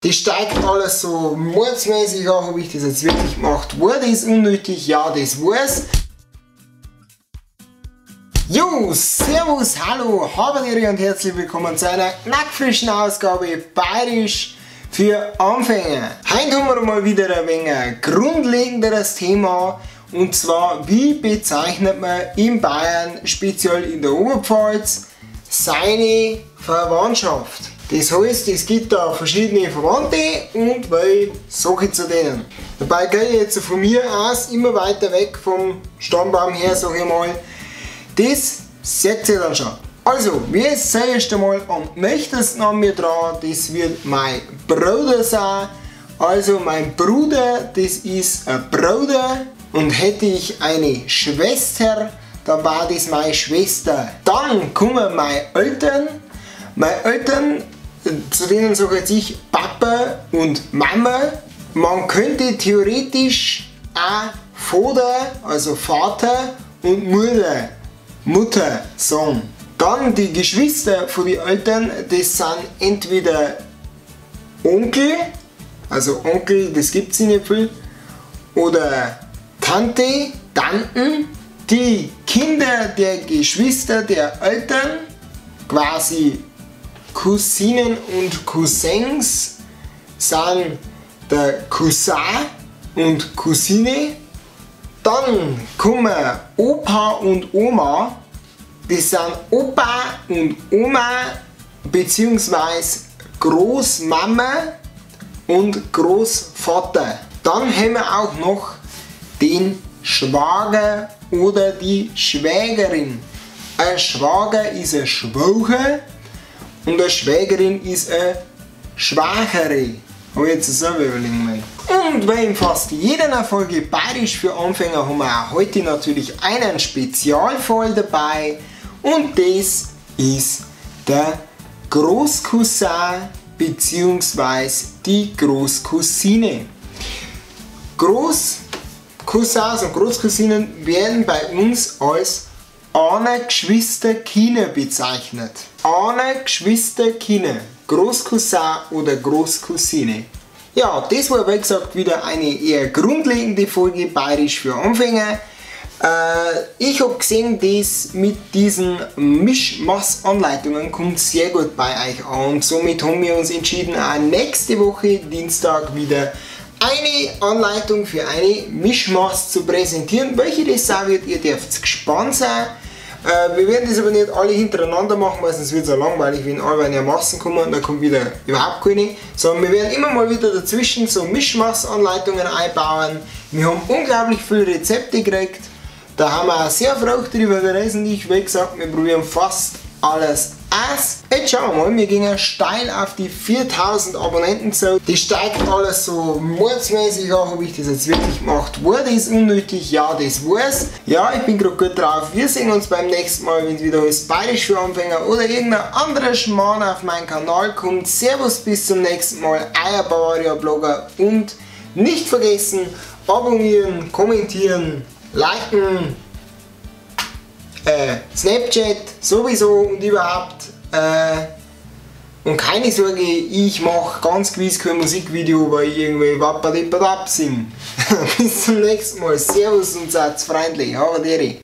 Das steigt alles so mordsmäßig an, ob ich das jetzt wirklich gemacht wurde, ist unnötig, ja, das war's. Jo, servus, hallo, habadere und herzlich willkommen zu einer knackfrischen Ausgabe Bayerisch für Anfänger. Heute haben wir mal wieder ein wenig ein grundlegenderes Thema, und zwar, wie bezeichnet man in Bayern, speziell in der Oberpfalz, seine Verwandtschaft. Das heißt, es gibt da verschiedene Verwandte und weil sag ich zu denen. Dabei gehe ich jetzt von mir aus immer weiter weg vom Stammbaum her, sag ich mal. Das seht ihr dann schon. Also, wer ist zuerst einmal am nächsten an mir dran? Das wird mein Bruder sein. Also mein Bruder, das ist ein Bruder. Und hätte ich eine Schwester, dann war das meine Schwester. Dann kommen meine Eltern. Meine Eltern, zu denen sage jetzt ich Papa und Mama. Man könnte theoretisch auch Vater, also Vater und Mutter sagen. Dann die Geschwister von den Eltern, das sind entweder Onkel, also Onkel, das gibt's nicht viel, oder Tante, Tanten, die Kinder der Geschwister der Eltern, quasi Cousinen und Cousins, sind der Cousin und Cousine. Dann kommen Opa und Oma, das sind Opa und Oma beziehungsweise Großmama und Großvater. Dann haben wir auch noch den Schwager oder die Schwägerin. Ein Schwager ist ein Schwocher und eine Schwägerin ist eine Schwachere. Habe ich jetzt selber überlegen müssen. Und wie in fast jeder Folge Bayerisch für Anfänger haben wir auch heute natürlich einen Spezialfall dabei. Und das ist der Großcousin bzw. die Großcousine. Großcousins und Großcousinen werden bei uns als Ahner-Geschwister-Kinder bezeichnet. Ahner-Geschwister-Kinder, Großcousin oder Großcousine. Ja, das war wie gesagt wieder eine eher grundlegende Folge Bayerisch für Anfänger. Ich hab gesehen, das mit diesen Mischmass-Anleitungen kommt sehr gut bei euch an. Und somit haben wir uns entschieden, auch nächste Woche Dienstag wieder eine Anleitung für eine Mischmass zu präsentieren. Welche das sein wird, ihr dürft gespannt sein. Wir werden das aber nicht alle hintereinander machen, weil sonst wird es ja langweilig, wenn alle in Massen kommen und dann kommt wieder überhaupt keine. Sondern wir werden immer mal wieder dazwischen so Mischmassanleitungen einbauen. Wir haben unglaublich viele Rezepte gekriegt. Da haben wir auch sehr froh drüber gelesen. Ich, wie gesagt, wir probieren fast alles aus. Jetzt schauen wir mal, wir gehen steil auf die 4000 Abonnenten zu. Das steigt alles so mordsmäßig an, ob ich das jetzt wirklich gemacht wurde, ist unnötig, ja, das war's. Ja, ich bin gerade gut drauf. Wir sehen uns beim nächsten Mal, wenn es wieder heißt Bayerisch für Anfänger oder irgendein anderer Schmarrn auf meinen Kanal kommt. Servus, bis zum nächsten Mal, euer Bavaria Blogger, und nicht vergessen, abonnieren, kommentieren, liken, Snapchat sowieso und überhaupt. Und keine Sorge, ich mache ganz gewiss kein Musikvideo, weil ich irgendwie wappadippadap sing. Bis zum nächsten Mal. Servus und seid freundlich. Habadere.